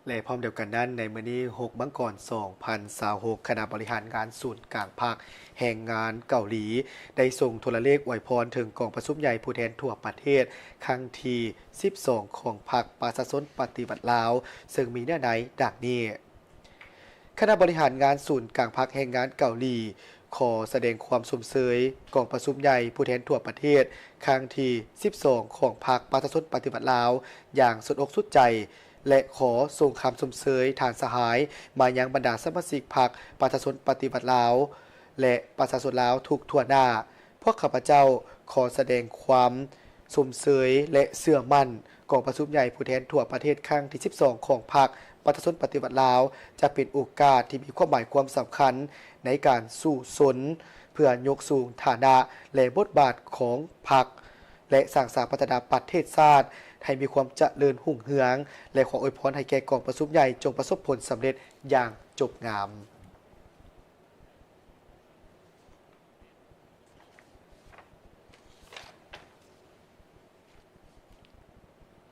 ແລະ ພ້ອມດຽວກັນນັ້ນ, ໃນມື້ນີ້ ຫົກ ມັງກອນ ສອງພັນຊາວຫົກ, ຄະນະບໍລິຫານງານສູນກາງພັກແຮງງານເກົາຫຼີ ໄດ້ສົ່ງໂທລະເລກອວຍພອນເຖິງກອງປະຊຸມໃຫຍ່ຜູ້ແທນທົ່ວປະເທດ ຄັ້ງທີສິບສອງ ຂອງພັກປະຊາຊົນປະຕິວັດລາວ, ເຊິ່ງມີເນື້ອໃນດັ່ງນີ້. ຄະນະບໍລິຫານງານສູນກາງພັກແຮງງານເກົາຫຼີ ຂໍສະແດງຄວາມຊົມເຊີຍກອງປະຊຸມໃຫຍ່ຜູ້ແທນທົ່ວປະເທດ ຄັ້ງທີສິບສອງ ຂອງພັກປະຊາຊົນປະຕິວັດລາວ ຢ່າງສຸດອົກສຸດໃຈ ແລະ ຂໍສົ່ງຄຳຊົມເຊີຍທ່ານສະຫາຍມາຍັງບັນດາສະມາຊິກພັກປະຊາຊົນປະຕິວັດລາວ ແລະ ປະຊາຊົນລາວທຸກທົ່ວໜ້າ. ພວກຂ້າພະເຈົ້າຂໍສະແດງຄວາມຊົມເຊີຍ ແລະ ເຊື່ອໝັ້ນ ກອງປະຊຸມໃຫຍ່ຜູ້ແທນທົ່ວປະເທດຄັ້ງທີສິບສອງ ຂອງພັກປະຊາຊົນປະຕິວັດລາວ ຈະເປັນໂອກາດທີ່ມີຄວາມໝາຍຄວາມສຳຄັນໃນການສູ້ຊົນ ເພື່ອຍົກສູງຖານະ ແລະ ບົດບາດຂອງພັກ ແລະ ສ້າງສາພັດທະນາປະເທດຊາດໃຫ້ມີຄວາມຈະເລີນຮຸ່ງເຮືອງ ແລະ ຂໍອວຍພອນໃຫ້ແກ່ກອງປະຊຸມໃຫຍ່ຈົ່ງປະສົບຜົນສຳເລັດຢ່າງຈົບງາມ.